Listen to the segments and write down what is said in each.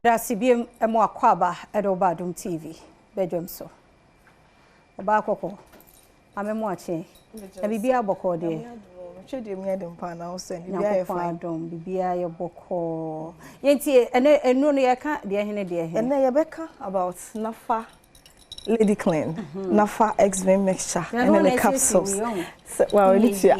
Dase biom ɛmo akwaaba ɛde wo ba Adom TV badwam so. Ɔbaa kɔkɔ, ame mo akye. Na biribiara bɔkɔɔ deɛ? Nyankopɔn adom, biribiara yɛ bɔkɔɔ. Yɛntie, ɛnɛ ɛnu no yɛka deɛ hene deɛ hene? Ɛnɛ yɛbɛka about Nafa Lady Clean, Nafa X-Vein mixture ɛne ne capsules. Well, ɛni tua.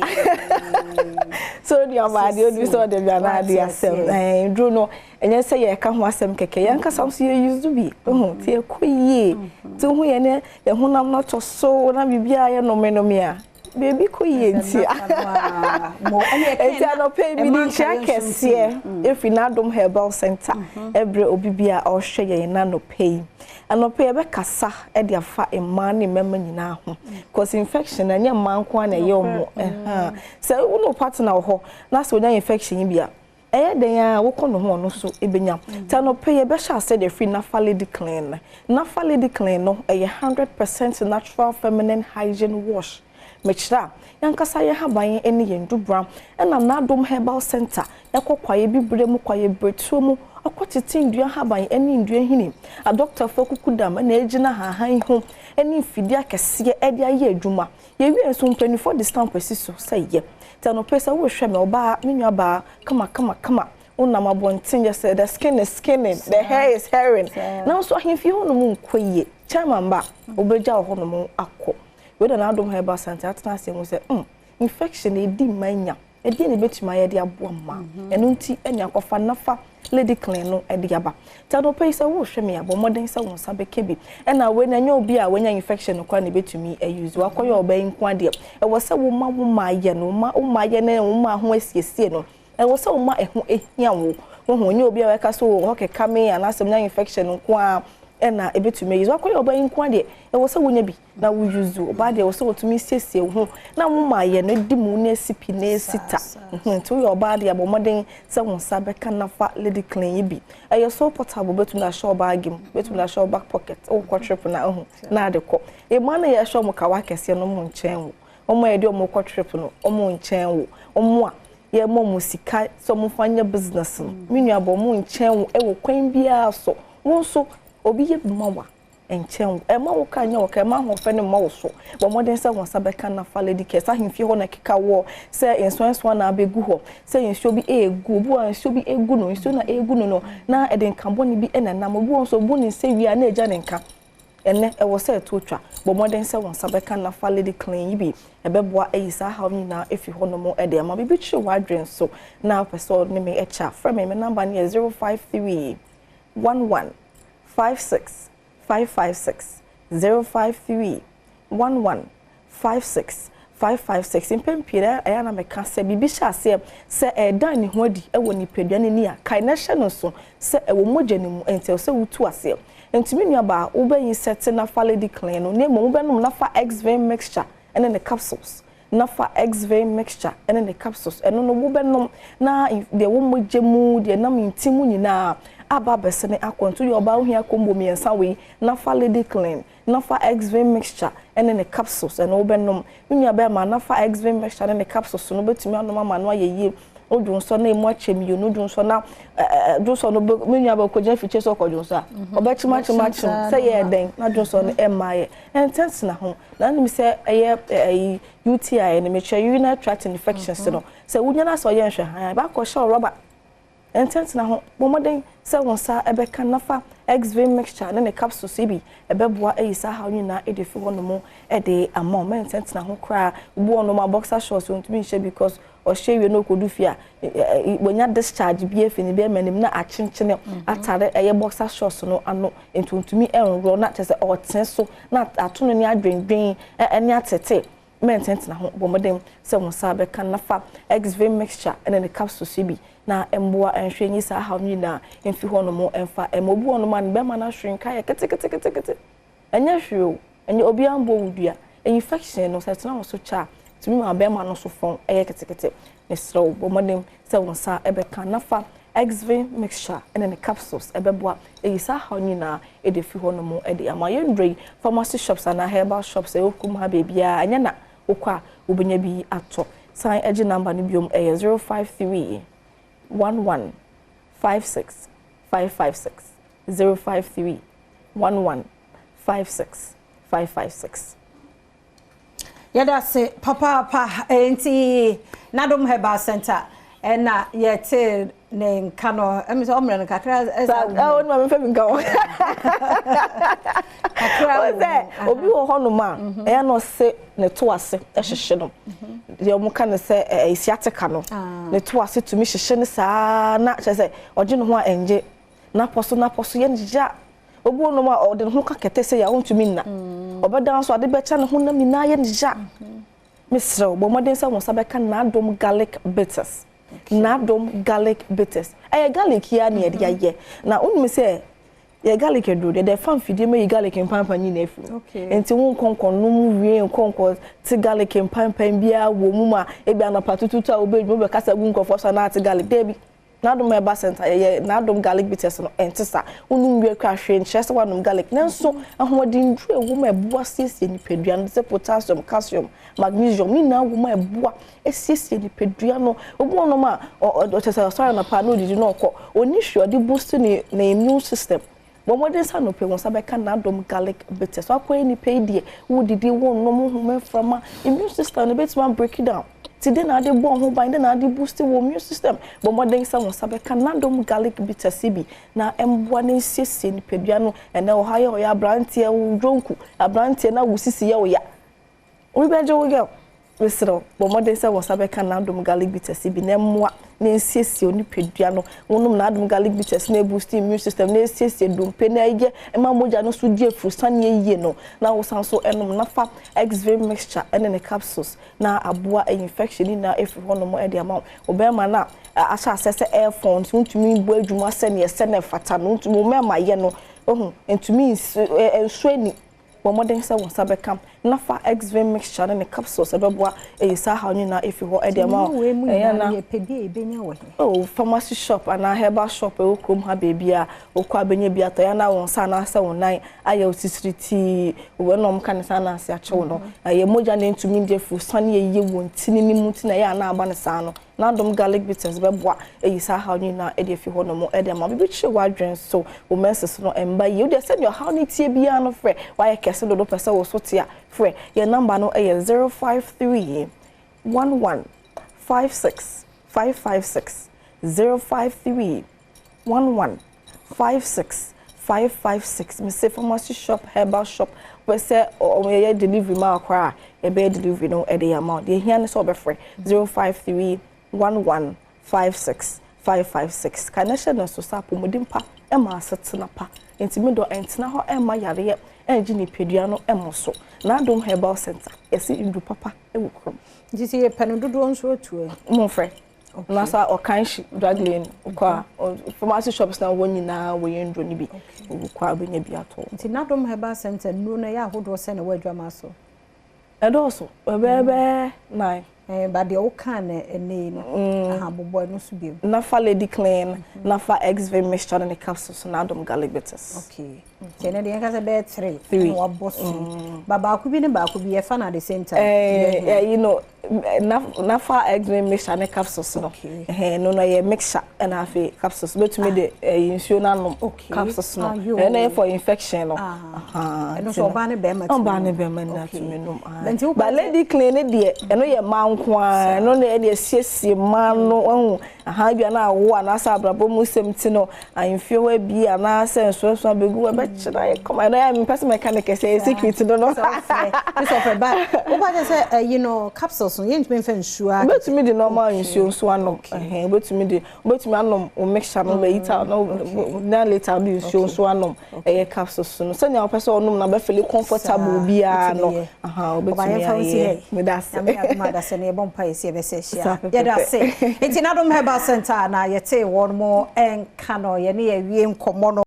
So ni ɔba adeɛ odi sɛ ɔde bi anaa adeɛ asɛm. Ɛɛ duro no ɛnyɛ sɛ yɛka ho asɛm kɛkɛ, yɛn ankasa nso yɛ use bi. Ehu ti ɛkɔ yie. Ti ho yɛ ne yɛn honam no atɔ so na biribiara yɛ nomenome a. Biribi kɔ yie nti a. Nti anɔpa yi mede nkyia kɛseɛ ɛfiri N'Adom Herbal Center ɛbrɛ obi bi a ɔrehwɛ yɛn n'anɔpa yi. Anɔpa yi yɛbɛkasa de afa mmaa ne mmarima nyinaa ho. Because infection ɛnyɛ mmaa nko ara na ɛyɛ wɔn. Sɛ wo ne wo partner wɔ hɔ na sɛ onya infection yi bi a, ɛyɛ dɛn ara wokɔ ne ho ɔno nso bɛnya. Nti anɔpa yi yɛbɛhyɛ aseɛ de afiri Nafa Lady Clean. Nafa Lady Clean no ɛyɛ 100% natural feminine hygiene wash. Mekyerɛ a, yɛn ankasa yɛn haban ne yɛn dubra ɛna N'Adom Herbal Center yɛakɔ kwaeɛ bibire mu, kwaeɛ biretuo mu akɔtete nnua haban ne nnua nhini. Adɔkotafoɔ akukudam na ɛgyina ahahan yi ho ne mfidie akɛseɛ de ayɛ adwuma. Yɛwie nso mpanimfoɔ de stamp asi so sɛ yɛ. Nti anɔpa yi sɛ worehwɛ me, ɔbaa, me nuabaa, kama kama kama, wonam abɔnten yɛ sɛ the skin is skinning, the hair is hairing. Nanso ahemfie hɔnom nkɔ yie. Chairman ba, wobɛgya wɔ hɔnom akɔ. Wei na N'Adom Herbal Center atena ase ahu sɛ, infection ɛdi mma nya. Ɛdeɛn na ɛbɛtumi ayɛ de aboa mmaa? Ɛno nti ɛne akɔfa Nafa Lady Clean no de aba. Nti anɔpa yi sɛ worehwɛ me a, bɔ mmɔden sɛ wo nsa bɛka bi. Ɛna wei no ɛnyɛ obi a wanya infection no koraa na ɛbɛtumi a use. Wakɔyɛ ɔbaa yi nko ara deɛ, ɛwɔ sɛ woma wo mmaa yɛ no, woma wo mmaa yɛ ne wo mmaa ho asiesie no. Ɛwɔ sɛ woma ɛho hia wo. Wohu, ɛnyɛ obi a wɛka sɛ oh, hɔ keka me anaasɛ menya infection nko ara ɛna ɛbɛtumi a use. Wakɔyɛ ɔbaa yi nko ara deɛ, ɛwɔ sɛ wonya bi na wo use. Ɔbaa deɛ ɛwɔ sɛ wotumi siesie wo ho na wo ma yɛ no di mu na esi pi na esi ta. Nti woyɛ ɔbaa deɛ, bɔ mmɔden sɛ wo nsa bɛka Nafa Lady Clean yi bi. Ɛyɛ so portable, wobɛtumi de ahyɛ wo bag mu, wobɛtumi de ahyɛ wo back pocket, wokɔ trip na ahu na ade kɔ. Mmaa no yɛhyɛ wɔn kawa akɛseɛ no, wɔn nkyɛn wo. Wɔn a yɛde wɔn kɔ trip no, wɔn nkyɛn wo. Wɔn a yɛma wɔn sika sɛ wɔmfa nyɛ business no, me nua bɔ wɔn nkyɛn wo wɔ kwan biara so. Wo nso, obi yɛ bi ma wo a, nkyɛn wo. Ɛmma wo kaa nyɛ wo ka, ɛmma ahoɔfɛ no mma wo so. Bɔ mmɔden sɛ wo nsa bɛka Nafa Lady Care. Sɛ ahemfie hɔ na ɛkeka woɔ, sɛ nsuansuan na abɛgu hɔ, sɛ nsuo bi regu, obi wɔ hɔ a nsuo bi regu no, nsuo na ɛregu no no, na ɛde nka bɔne bi na ɛnam. Obi wɔ hɔ nso, ɔbu ne nsa wie a na agya ne nka. Ɛnnɛ, ɛwɔ sɛ ɛtoɔ twa. Bɔ mmɔden sɛ wo nsa bɛka Nafa Lady Clean yi bi. Ɛbɛboa ayi saa haw no nyinaa afi hɔnom de ama. Biribi kyere w'adwene so na wopɛ sɛ wo ne me kyɛ a, frɛ me. Me namba no yɛ 053 11 56 556, 053 11 56 556. Mpɛn pii no, ɛyɛ a na meka sɛ biribi hyɛ aseɛ sɛ ɛredan ne ho adi wɔ nipadua no ani a, kae na hyɛ no nso sɛ ɛwɔ mogya no mu, enti ɛwɔ sɛ wotu aseɛ. Enti me nuabaa, wobɛyi sɛte na fa Lady Clean no, na mmom wobɛnom na fa X-Vein mixture ne ne capsules. Na fa X-Vein mixture ne ne capsules, ɛno no wobɛnom na deɛ ɛwɔ mogya mu, deɛ ɛnam nti mu nyinaa aba abɛsene akɔ. Nti woyɛ ɔbaa wohia combo mmiɛnsa wei, na fa Lady Clean, na fa X-Vein mixture ne ne capsules, ɛno wobɛnom. Me nua bɛrima, na fa X-Vein mixture ne ne capsules no, wobɛtumi anom ama no ayɛ yie. Wo dwonsɔ na emu akyɛ mmienu, dwonsɔ na dwonsɔ no bɛ, me nua bɛ kɔgyina fikyire sɛ ɔkɔ dwonsɔ a, ɔbɛkyem akyem akyem sɛ yɛɛ dɛn na dwonsɔ no ɛmma yɛ. Ɛntɛntena ho. Na wonim sɛ ɛyɛ ɛyi UTI no, mekyerɛ urinary tract infections no, sɛ wonya na sɛ ɔyɛ nhwɛhan a, ɛbɛakɔhyɛ wo rɔba. Ntɛntena ho, bɔ mmɔden sɛ wo nsa bɛka na fa X-Vein mixture ne ne capsules yi bi, ɛbɛboa ayi saa haw no nyinaa adi afi hɔnom de ama wo. Mɛntɛntena ho koraa. Obi wɔ hɔnom a boxer shorts ontumi nhyɛ because ɔhyɛ wie na ɔkɔdu fie a, wanya discharge bi afi ne bɛrima anim na akyenkyene atare ɛyɛ boxer shorts no ano nti ontumi nworɔ na kyerɛ sɛ ɔtene so na ato no ne adwendwen ne atete. Mɛntɛntena ho, bɔ mmɔden sɛ wo nsa bɛka na fa X-Vein mixture ne ne capsules yi bi na mmoa nhwɛ nyi saa haw no nyinaa mfi hɔnom mfa mma. Obi wɔ hɔnom a ne bɛrima no ahwere nka yɛ keteketekete. Ɛnyɛ hwee o, ɛnyɛ obiara mbɔ wo dua. Infection no, sɛ ɛtena wo so kyɛ a, tumi ma bɛrima no so fɔn yɛ ketekete. Mesrɛ wo, bɔ mmɔden sɛ wo nsa bɛka na fa Exvin mixture ne ne capsules ɛbɛboa ayi saa haw no nyinaa de afi hɔnom de ama. Yɛn nnuro yi, pharmacy shops anaa herbal shops a ɛwɔ kurom ha baabiara, ɛnyɛ na wokɔ a wobɛnya bi atɔ. San gye number no biom, ɛyɛ 053 11 56 556. 053 11 56 556. Yɛda ase papaapa. Enti Nadom Herbal Center ɛna yɛte ne nka no, ɛmi sɛ ɔmmerɛ no kakra ɛsa. Ɔno ma memfa bi nka ho. Kakra wɔ sɛ obi wɔ hɔnom a ɛyɛ na ɔse ne to ase ɛhyehyɛ no, deɛ ɔmo ka ne sɛ ɛyɛ sciatica no, ne to ase tumi hyehyɛ ne saa na kyerɛ sɛ ɔgye ne ho a ɛngye, napɔ so yɛ ne gya. Obi wɔ nom a ɔde ne ho ka kɛtɛ sɛ yɛ a ɔntumi nna, ɔbɛda nso ade bɛkyɛ ne ho nam nyinaa yɛ ne gya. Mesrɛ wo, bɔ mmɔden sɛ wo nsa bɛka Nadom Garlic Bitters. Nadom Garlic Bitters ɛyɛ garlic yi a ne yɛde ayɛ, na wonim sɛ yɛ garlic aduro deɛ, deɛ fa mfidie ma yi garlic mpampan nyinaa afiri mu. Nti wo nkɔnkɔ nom wie, nkɔnkɔ te garlic mpampan biara wɔ mu ma ebi anɔpa tututu a wobɛdwuma wobɛkasa gu nkurɔfoɔ so anaa ate garlic daabi. N'adom Herbal Center yɛyɛ N'adom Garlic Bitters no, ɛnte sa. Wonom wie kora, hwee nkyerɛ sɛ woanom garlic, nanso ahoɔden duro a ɛwɔ mu a ɛboa siesie nipadua no sɛ potassium, calcium, magnesium ne nyinaa wɔ mu a ɛboa esiesie nipadua no. Obi wɔ nom a ɔkyɛ sɛ ɔsɔre anɔpa na odidi na ɔkɔ, ɔni hwee ɔde boost ne immune system. Bɔ mmɔden sɛ anɔpɛ wɔn nsa bɛka N'adom Garlic Bitters. Wakɔyɛ nipa yi deɛ, wodidi, wɔnnom nhoma mframa, immune system no bɛtumi abreak down ti de na ade bɔ ho ban de na ade boost wɔ immune system. Bɔ mmɔden sɛ wɔn nsa bɛka N'adom Garlic Bitters bi na mboa na nsiesie nipadua no. Ɛnɛ ɔha yɛ ɔyɛ aberanteɛ, wo dwonku aberanteɛ na wo sisi yɛ ɔya, obi bɛgye wo girl. Mesrɛ, bɔ mmɔden sɛ wɔn nsa bɛka N'adom Garlic Bitters bi na mmoa na nsiesie nipadua no. Wɔnom N'adom Garlic Bitters na eboost immune system na esiesie dompe na ɛyɛ ɛma mogya no so di efurusane yie no, na wosan so ɛnom Nafa Xv mixture ɛne ne capsules na aboa infection nyinaa efiri hɔnom ɛde ama wo. Ɔbɛrima na ahyɛ asɛ sɛ airphone so ntumi bɔ adwuma sɛneɛ sɛ ne fata no, ntumi mmarima yɛ no ohun ntumi nsuo ani. Bɔ mmɔden sɛ wɔn nsa bɛka Nafa Xv mixture ne ne capsules, ɛbɛboa ɛyɛ saa haw nyinaa efi hɔ ɛde ama wo. Ɛyɛ na yɛpɛ bi a yɛbɛnya wɔ he? Oh, pharmacy shop anaa herbal shop ɛwɔ kurom ha beebi a okɔ abɛnya bi atɔ. Yɛn na wɔn nsa anaasɛ wɔn nan ayɛ osisiri tii wɔn na wɔn ka ne sa anaase akyɛw no, ɛyɛ mogya ne ntumi ndi afu sani yɛ wɔn ti ne mu ti na ɛyɛ ana aba ne saa no. N'adom Garlic Bitters bɛboa ɛyi saa haw nyinaa ɛde afi hɔ nom ɛde ama. Bibi kyerɛ w'adwene so, wo menses no ɛmba yie, wodeɛ sɛdeɛ ɔhaw ne tie biara no, frɛ. Wayɛ kɛse dodo, pɛ sɛ wo so te a, frɛ yɛn. Number no ɛyɛ 053 11 56 556, 053 11 56 556. Mese pharmacy shop, herbal shop, wɔ sɛ ɔmo yɛyɛ delivery ma akora a, yɛbɛyɛ delivery no ɛde yɛ ama wo. Deɛ ehia ne sɛ ɔbɛfrɛ 053 11 56 556. Ka ne hyɛ ne nso sɛ apɔmuden pa ɛma asetena pa, nti mi dɔ ɛntena hɔ ɛma yareɛ ɛngye nipadua no ɛmɔ so. N'adom Herbal Center, yɛsi ndu papa ɛwɔ kurom. Nti sɛ yɛpɛ no dodoɔ nso atu ɛ? Mo mfrɛ na sa ɔkan drug lane kɔ a, pharmacy shops na wɔn nyinaa wɔyɛ nduro no bi, wokɔ a wobɛnya bi atɔ. Nti Nadom Herbal Center nnuro no ɛyɛ ahodoɔ sɛ na ɛwɔ adwama so? Ɛdɔɔso, ɛbɛyɛ 9. Ba deɛ wokaa no ɛnɛ yi no aha, bobɔ ɛno nso bio. Nafa Lady Clean, Nafa Xv mixture ne ne capsules, na Adom Garlic Bitters. Okay, nti ɛnɛ deɛ yɛnka sɛ bɛyɛ three. Three. Ɛna wabɔ so ba baako bi ne baako bi yɛfa no at the same time. Nafa Xv mixture ne capsules no, ɛhɛn no yɛ mixture, ɛna afei capsules bɛtumi de ɛyi nsuo no anom. Capsules no ɛno yɛ for infection no. Ɛno nso ɔbaa ne bɛrima tumi? Ɔbaa ne bɛrima nyinaa tumi nom. Ba Lady Clean ne deɛ, ɛno yɛ mmaa nko ara. Ɛno na ɛde asiesie mmaa no ɛho aha bi ana awo anaasɛ abrabɔ mu sɛm ti no ahemfie hɔ abi anaasɛ nsoasoa bɛgu hɔ, ɛbɛkyerɛ ayɛ kɔma. Ɛno yɛ mepɛ sɛ mɛka ne kɛsɛ, ɛyɛ secret no. Sɛ wofrɛ ba woba kyɛ sɛ ɛyi no, capsules no yɛntumi mfa nsuo a? Wobɛtumi de normal nsuo nso anom. Ɛhɛn, wobɛtumi de, wobɛtumi anom wo mixture no bɛyi ta na later de nsuo nso anom. Ɛyɛ capsules no, sɛnea wopɛ sɛ ɔnom na bɛfeel comfortable biara no, aha, wobɛtumi ayɛ. Meda ase. Nyame adom adasɛ no, yɛbɔ mpa yɛsi yɛbɛsɛ hyia. Yɛda ase. Nti Nadom Herbal Center na yɛte wɔn mo ɛnka no, yɛne yɛwie nkɔmmɔ no.